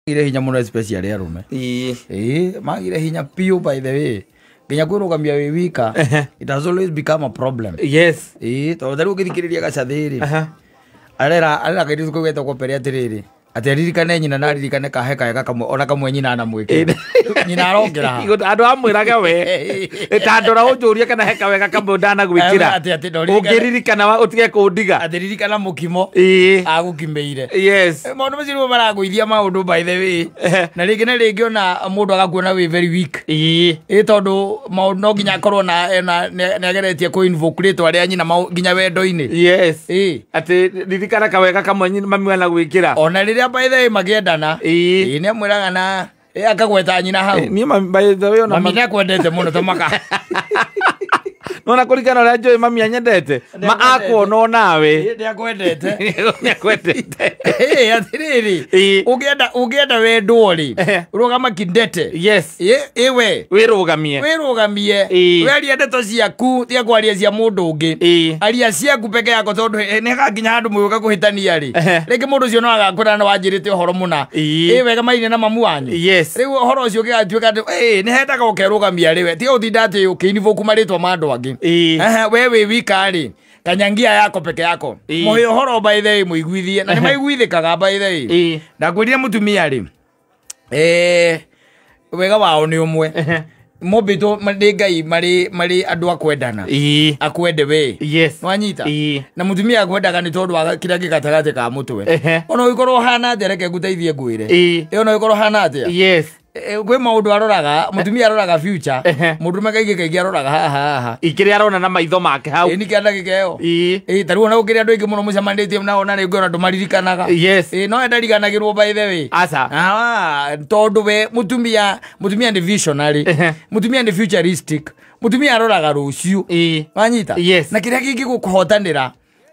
Magire hinya muno, especially arume. Ĩĩ, magire hinya piũ. By the way, nginya kwĩrũgamia wĩ wika, it has always become a problem. Ĩĩ, tondũ tarĩu ũngĩthikĩrĩria gacathĩ rĩ, arera kairĩtu kau getagwo Pere atĩrĩrĩ, atĩ aririkane nyina na aririkane kahe kaega kamwe ona kamwe nyina anamwĩkĩra, nyina arongera ha. Andũ amwĩrage we ta ndora ũnjũrie kana he kawega kamwe ndanagwĩkĩra. Atĩ ndũririkane- Ũngĩririkana ũtige kũndiga. Atĩ ririkana mũkimo agũkimĩire. Maũndũ macio nĩmo maragũithia maũndũ, by the way, na rĩngĩ na rĩngĩ ona mũndũ agakuona wĩ very weak. Ĩ, tondũ maũndũ no nginya akorwo na ena nĩ ageretie kũ invoke rĩtwa rĩa nyina nginya wendo-inĩ. Atĩ ririkana kawega kamwe mami anagwĩkĩra. Ona rĩrĩa, by the way, makĩendana, ĩ, nĩ amwĩraga na akagweta nyina hau. Niĩ mami, by the way, ona mami nĩ akwendete mũno tamaka. Nona kũringana ũrĩa njũĩ mami anyendete ma akuona onawe. Nĩ akwendete. Nĩ akwendete. Ĩ, atĩrĩrĩ, ũngĩenda wendwo rĩ, rũgama kindete. Ĩ we Wĩrũgamie. Wĩrũgamie. Wearie ndeto ciaku, tiga kwaria cia mũndũ ũngĩ. Aria ciaku peke yako, tondũ nĩ hakinya handũ mũgĩũka kũhĩtania rĩ, rĩngĩ mũndũ ũcio no agakwĩra na wanjĩrĩte ũhoro mũna. Ĩ, wega maine na mamu wanyu. Rĩu ũhoro ũcio ũgĩgatuĩka atĩ nĩ hendaga ũkerũgamia rĩ, tiga gũtinda atĩ ũkĩinvoke marĩtwa ma andũ angĩ. Ehe, we wĩ wika rĩ, kanyangia yako peke yako. Mũhe ũhoro, by the way, mũiguithie na nĩ maiguithĩkaga, by the way. Ndakwĩrire mũtumia rĩ, wega wao nĩ ũmwe, mombĩtwo nĩ Ngai marĩ andũ a kwendana. Akwende we. Nwanyita? Na mũtumia akwendaga nĩ tondũ wa kĩrĩa gĩ gatagatĩ ka mũtwe. Ona ũngĩkorwo ũhana atĩa, reke ngũteithie ngwĩre. Ĩ, ona ũngĩkorwo ũhana atĩa, kwĩ maũndũ aroraga. Mũtumia aroraga future. Mũndũrũme kaingĩ kaingĩ aroraga haha haha. Ikĩrĩa arona na maitho make hau. Ĩ, nĩkĩ ndagĩka ĩyo. Ĩ, ta rĩu ona gũkĩrĩ andũ aingĩ mũno mũcemanĩtie nao na rĩngĩ ona ndũmaririkanaga. Ĩ, no ndariganagĩrwo, by the way. Aca. Ah, tondũ we mũtumia nĩ visionary. Mũtumia nĩ futuristic. Mũtumia aroraga rũciũ. Wanyita? Yes. Na kĩrĩa kĩngĩ gũkũhotanĩra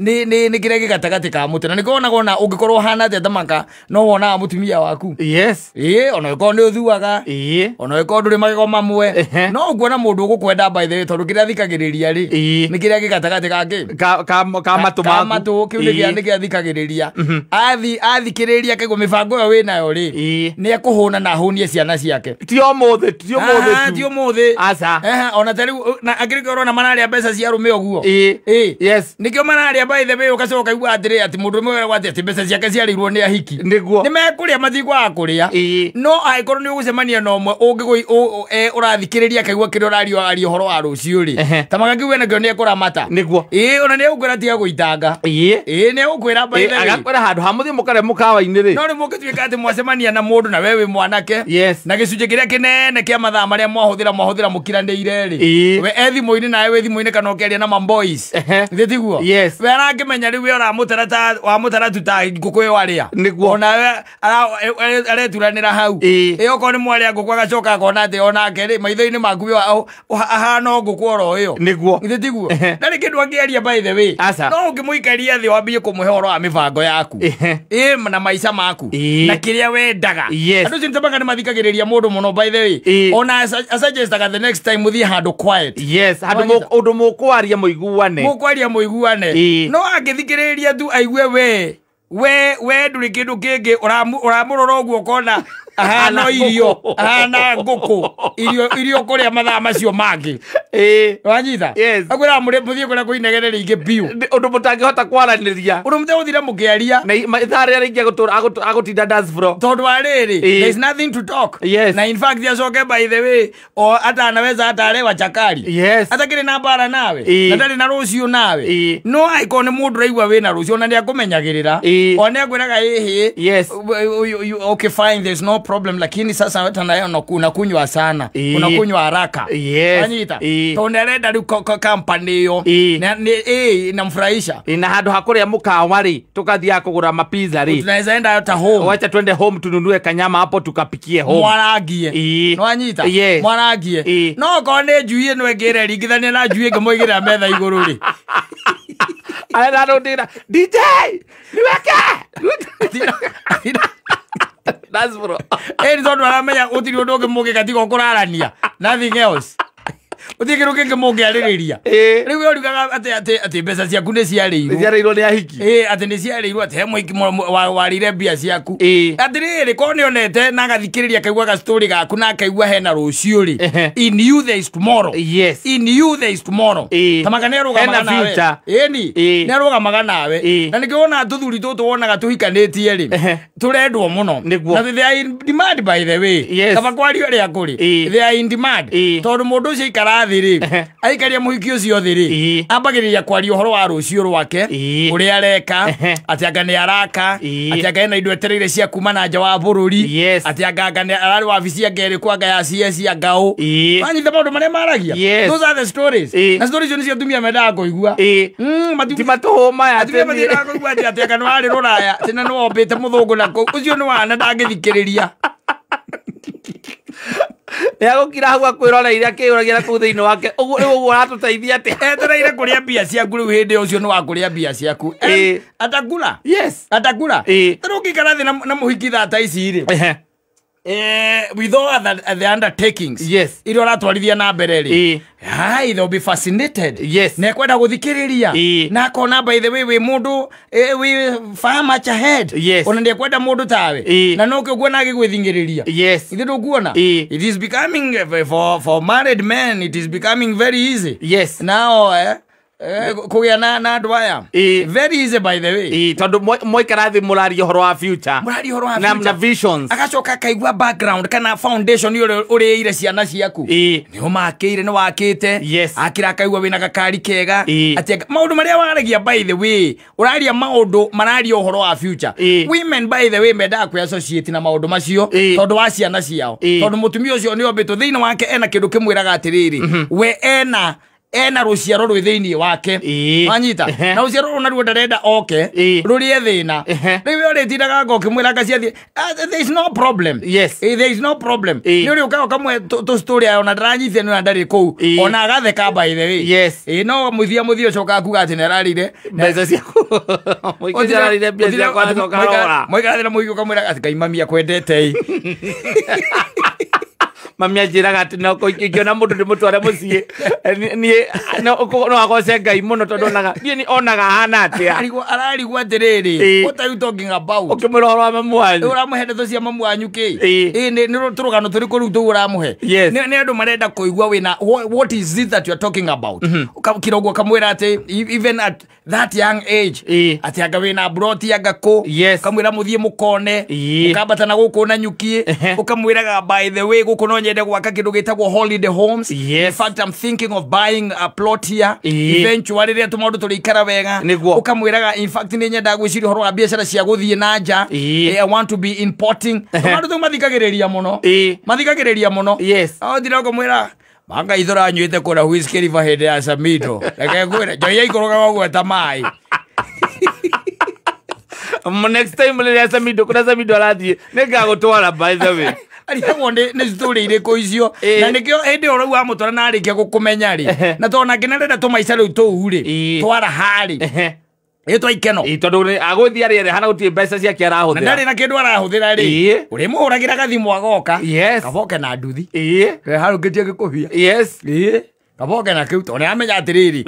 nĩ kĩrĩa gĩ gatagatĩ ka mũtĩ, na nĩkĩo wonaga ona ũngĩkorwo ũhana atĩa tamaka, no wonaga mũtumia waku. Ĩ, ona ũngĩkorwo nĩ ũthuaga, ona ũngĩkorwo ndũrĩ magego mamwe, no ũkuona mũndũ ũgũkwenda, by the way, tondũ kĩrĩa athikagĩrĩria rĩ, nĩ kĩrĩa gĩ gatagatĩ ka kĩ Ka matũ ka maku. matũ kĩu nĩkĩo nĩkĩo athikagĩrĩria. Athikĩrĩria akaigua mĩbango ĩyo wĩnayo rĩ, nĩ ekũhũna na ahũnie ciana ciake. Ti ũmũthĩ, ti ũmũthĩ Ah, tu. ti ũmũthĩ. Aca. Ehe, ona ta rĩu na angĩrĩkĩo ũrona mararĩa mbeca cia arũme ũguo. Ĩ. Nĩkĩo mararĩa, by the way. Ũgacoka igua atĩrĩ, atĩ mũndũ ũmwe weragwo atĩ mbeca ciake ciarĩirwo nĩ ahiki. Nĩ mekũrĩa, matikwaga kũrĩa. No angĩkorwo nĩ ũgũcemania na ũmwe ũrathikĩrĩria akaigua kĩrĩa ũraria, aria ũhoro wa rũciũ rĩ, ta magakiuge nakĩo nĩ ekũramata. Ĩ, ona nĩ egũkwĩra tiga gũitanga. Ĩ, nĩ egũkwĩra, by the way. Agakwĩra handũ ha mũthiĩ mũkarĩa mũkawa-inĩ rĩ. No rĩu mũngĩtuĩka atĩ mwacemania na mũndũ na we wĩ mwanake, na gĩcunjĩ kĩrĩa kĩnene kĩa mathaa marĩa mwahũthĩra mũkiranĩire rĩ, we e thimũ-inĩ nawe wĩ thimũ-inĩ kana ũkĩaria na mamboys. Githĩ tiguo? Yes. We arangĩmenya rĩu we ũramũtara ta wamũtara tu ta ngũkũ ĩyo arĩa. Onawe areturanĩra hau. Ĩ, okorwo nĩ mwarĩa ngũkũ, agacoka akona atĩ onake rĩ, maitho-inĩ maku we ahana o ngũkũ oro ĩyo. Githĩ tiguo? Ndarĩ kĩndũ angĩaria, by the way. Aca. No ũngĩmũikaria thĩ wambie kũmũhe ũhoro wa mĩbango yaku, ĩ, na maica maku, na kĩrĩa wendaga. Andũ acio nĩtamanga nĩ mathikagĩrĩria mũndũ mũno, by the way. Ona asuggestaga the next time mũthiĩ handũ quiet. Yes, handũ Wanyita? ũndũ mũkwaria mũiguane. Mũkwaria mũiguane. No angĩthikĩrĩria tu aigue we ndũrĩ kĩndũ kĩngĩ, ũramũrora ũguo ũkona ahana Ahana irio ngũkũ. Ahana ngũkũ irio kũrĩa mathaa macio mangĩ. Wanyita? Yes. Akwĩra mũthiĩ kũrĩa kũinegene rĩingĩ biũ. Ũndũ mũtangĩhota kwaranĩria. Ũndũ mũtegũthira mũkĩaria. Na ithaa rĩrĩa rĩngĩ agũtinda dance floor. Tondũ wa rĩrĩ, there is nothing to talk. Na in fact acoke, by the way, o hata anaweza hata arewa chakari. Atakĩrĩ na mbara nawe, na ndarĩ na rũciũ nawe. No angĩkorwo nĩ mũndũ ũraigua wĩna rũciũ, ona nĩ akũmenyagĩrĩra. O nĩ akwĩraga ĩhĩ, okay, fine, there's no problem, lakini sasa hata nayo unakunywa sana, unakunywa haraka. Wanyita? Tondũ nĩ arenda rĩu company ĩyo. Ĩ, inamfurahisha. Na handũ ha kũrĩa mũkawa rĩ, tũkathiaga kũgũra mapizza rĩ, tunaweza enda hata home. Wacha twende home tununue kanyama hapo tukapikie home. Mwarangie. Nwanyita? Yes. Mwarangie. No okorwo nĩ njui ĩno ĩngĩ ĩreringithania na njui ĩngĩ mũigĩrĩra metha igũrũ rĩ, Arĩa DJ niweke dance floor. Ĩ, nĩ tondũ aramenya gũtirĩ ũndũ ũngĩ mũngĩka tiga kũrarania, nothing else. Gũtirĩ kĩndũ kĩngĩ mũngĩarĩrĩria. Rĩu we ũriugaga atĩ mbeca ciaku nĩ ciarĩirwo. Ciarĩirwo nĩ ahiki. Atĩ nĩ ciarĩirwo, atĩ he mũhiki warĩire mbia ciaku. Atĩrĩrĩ, korwo nĩonete na agathikĩrĩria akaigua ga story gaku na akaigua hena rũciũ rĩ. In you there is tomorrow. Yes. In you there is tomorrow. Tamaka nĩ arũgamaga nawe. Ĩni, nĩ arũgamaga nawe. Na nĩkĩo wonaga tũthuri tũtũ wonaga tũhikanĩtie rĩ, tũrendwo mũno. Na they are in demand, by the way. Yes. Kaba kwaria ũrĩa kũrĩ. They are in demand. Tondũ mũndũ ũcio aikara thĩ rĩ, aikaria mũhiki ũcio thĩ rĩ, ambagĩrĩria kwaria ũhoro wa rũciũ rwake, ũrĩa areka, atĩ anga nĩ araka, atĩ anga ena indo etereire cia kuma na nja wa bũrũri, atĩ anga nĩ ararĩ wabici anga ĩrĩkũ, anga ya CS anga ũ. Wanyita maũndũ marĩa maragia? Yes. Those are the stories. Na stories icio nĩcio atumia mendaga kũigua. Ti matũhũ maya. Atumia matiendaga kũigua atĩ anga nĩ warĩ rũraya, atĩ na nĩ wombĩte mũthũngũ na kũu. Ũcio nĩ wana ndangĩthikĩrĩria. Nĩ agũkira hau akwĩroreire akĩyũragia na kũu thĩinĩ wake. Ũguo rĩu ũguo ũratũteithia atĩa? Etereire kũrĩa mbia ciaku rĩu hĩndĩ ũcio nĩ wa kũrĩa mbia ciaku. Atakula. Yes. Atakula. Tarĩu ũngĩikara thĩ na mũhiki thaa ta ici rĩ. With all the undertakings. Yes. Iria ũratwarithia na mbere rĩ. Hai, they'll be fascinated. Yes. Na ekwenda gũthikĩrĩria. Na akona, by the way, wĩ mũndũ wĩ far much ahead. Yes. Ona ndĩekwenda mũndũ tawe. Na no kĩo ũkuona agĩgwĩthingĩrĩria. Yes. Ithe ndũkuona? It is becoming, for married men, it is becoming very easy. Yes. Now, kũgĩa na andũ aya. Very easy, by the way. Tondũ mwaikara thĩ mũraria ũhoro wa future. Mũraria ũhoro wa future. Na visions. Agacoka akaigua background kana foundation ũrĩa ũrĩire ciana ciaku. Nĩ ũmakĩire, nĩ wakĩte. Yes. Akĩra akaigua wĩna gakari kega. Atĩ maũndũ marĩa waragia, by the way, ũraria maũndũ mararia ũhoro wa future. Women, by the way, mendaga kwĩ associate na maũndũ macio tondũ wa ciana ciao. Tondũ mũtumia ũcio nĩ ombĩtwo thĩinĩ wake ena kĩndũ kĩmwĩraga atĩrĩrĩ, we ena rũciaro rwĩ thĩinĩ wake. Wanyita? Na rũciaro rũu naruo ndarenda oke rũrĩe thĩna. Rĩu we ũrĩtindaga ngo ũkĩmwĩra anga ciathiĩ, there is no problem. Yes. There is no problem. Nĩ ũrĩũkaga ũkamũhe tũ-story ona ndaranyitire nĩ ndarĩ kũu. Ona agatheka, by the way. Yes. No mũthia mũthia ũcokaga kuga atĩ nĩ ararĩire mbeca ciaku. Mũingĩ ararĩire mbia ciaku acoka arora. Mũikara thĩ na mũhiki ũkamwĩra atĩ Ngai mami akwendete ĩ. Mami anjĩraga atĩ no ingĩona mũndũ ndĩmũtware mũciĩ, niĩ no agoce Ngai mũno tondũ onaga niĩ onaga hana atĩa. Ararigwo atĩrĩrĩ, what are you talking about? Ũkĩmwĩra ũhoro wa mamu wanyu. Ũramũhe ndeto cia mamu wanyu kĩ? Nĩ tũrũgano tũrĩkũ rĩu tũu ũramũhe? Yes. Nĩ andũ marenda kũigua wĩna what is it that you are talking about? Ũkakira ũguo ũkamwĩra atĩ even at that young age, atĩ anga wĩna broti anga kũ. Yes. Ũkamwĩra mũthiĩ mũkone. Ũkambata na gũkũ na nyuki. Ũkamwĩraga, by the way, gũkũ no nyende gwaka kĩndũ gĩtagwo holiday homes. Yes. In fact, I'm thinking of buying a plot here. Eventually rĩrĩa tũmaũndũ tũrĩikara wega. Nĩguo. Ũkamwĩraga, in fact, nĩ nyendaga gwĩciria ũhoro wa biacara cia gũthiĩ na nja. I want to be importing. Tũmaũndũ tũu mathikagĩrĩria mũno. Mathikagĩrĩria mũno. Yes. Athire ũkamwĩra manga ithora anyuĩte kũrĩa Whiskey River hĩndĩ ya Samido. Reke ngwĩre, njohi yaikũrũkaga ũguo ta maĩ. Next time rĩrĩa Samido, kũrĩa Samido arathiĩ, nĩngagũtwara, by the way. Arigagwo nĩ story irĩkũ icio. Na nĩkĩo hĩndĩ ĩyo rĩu wamũtwara na arĩkia gũkũmenya rĩ, na tondũ nake nĩarenda tũmaica rĩu tũu rĩ, twara harĩ. Ĩ twa ikeno. Tondũ agũthiĩ arĩere hana gũtirĩ mbeca ciake arahũthĩra. Na ndarĩ na kĩndũ arahũthĩra rĩ. Ũrĩmũhũragĩra gathimũ agoka. Kaboke na nduthi. Harũkĩtie gĩkũbia. Yes. Kaboke na kĩu tondũ nĩaramenya atĩrĩrĩ,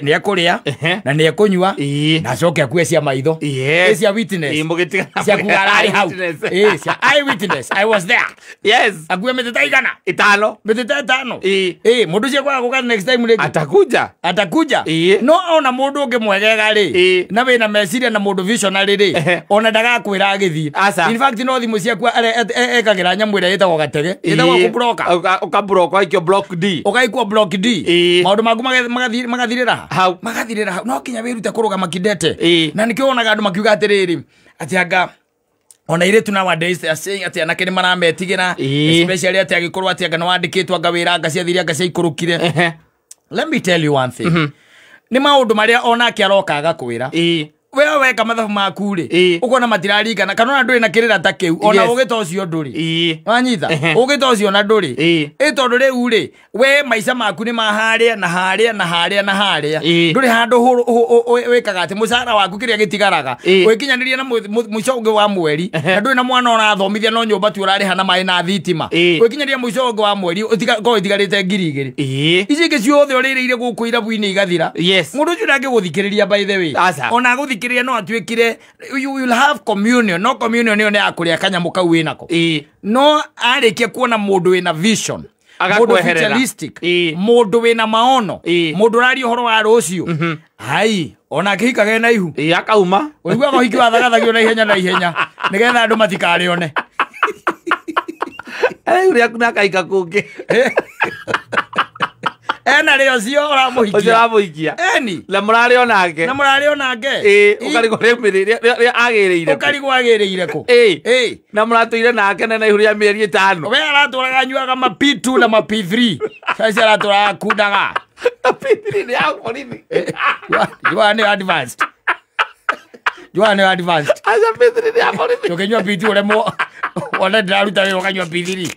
nĩekũrĩa, na nĩekũnyua, na acoke akue cia maitho. Yes. Cia witness. Mũgĩtigana Cia kuga ararĩ hau. Witness. Cia eye witness. I was there. Yes. Akue mĩtĩ ta igana. 5. Mĩtĩ ta 5. Mũndũ ũcio kwaga gũka next time rĩngĩ. Atakuja. Atakuja. No ona mũndũ ũngĩ mwegega rĩ, na wĩna meciria na mũndũ visionary rĩ, ona ndagakwĩra agĩthiĩ. Aca. In fact, no thimũ ciaku ekagĩra nyamũ ĩrĩa ĩtagwo gatege. Ĩtagwo kũbloka. Ũkablock, ũgaikio block D. Ũgaikwo block D. Maũndũ maku magathirĩra ha? Hau. Magathirĩra hau. No kinya wĩrute kũrũgama kidete. Na nĩkĩo wonaga andũ makiuga atĩrĩrĩ, atĩ anga ona airĩtu nowadays they are saying atĩ anake nĩ marametigĩra, especially atĩ agĩkorwo atĩ anga nĩ wandĩkĩtwo anga wĩra anga ciathire anga ciaikũrũkire. Let me tell you one thing. Nĩ maũndũ marĩa onake aroka agakwĩra. We weka mathabu maku rĩ, ũkona matiraringana kana ona ndũrĩ na kĩrĩra ta kĩu, ona ũgĩ ta ũcio ndũrĩ. Wanyita? Ũgĩ ta ũcio ona ndũrĩ. Ĩ tondũ rĩu rĩ, we maica maku nĩ ma harĩa na harĩa na harĩa na harĩa. Ndũrĩ handũ wĩkaga atĩ mũcara waku kĩrĩa gĩtigaraga ũgĩkinyanĩria na mũico ũngĩ wa mweri, na ndũrĩ na mwana ũrathomithia no nyũmba tu ũrarĩha na maĩ na thitima. Ũgĩkinyanĩria mũico ũngĩ wa mweri ũkorwo ĩtigarĩte 2,000. Ici ingĩ ciothe ũrĩrĩire gũkũ irabu-inĩ igathira. Mũndũ ũcio ndangĩgũthikĩrĩria by the way. Ona agũthikĩrĩria no atuĩkire you will have communion, no communion ĩyo nĩ ya kũrĩa kanyamũ kau wĩnako. No arĩkia kuona mũndũ wĩna vision, mũndũ futuristic, mũndũ wĩna maono, mũndũ ũraria ũhoro wa rũciũ, hai ona akĩhikaga na ihu akauma ũiguaga ũhiki wathagathagio na ihenya na ihenya nĩgetha andũ matikarĩone. Rĩu rĩaku nakaika kũngĩ. Ena rĩo cio ũramũhikia. Eni. Na mũrarĩ onake. Na mũrarĩ onake. Ũkarigwo rĩu agĩrĩire kũ. Ũkarigwo agĩrĩire kũ. Na mũratũire nake na ihu rĩa mĩeri 5. We aratũraga anyuaga ma P2 na ma P3. Sasa aratũraga kundaga. P3 nĩ ya borithi. You are advanced. You are advanced. Aca P3 nĩ ya borithi. Ũkĩnyua P2 ũremwo. Wona ndĩraruta wĩra ũkanyua P3.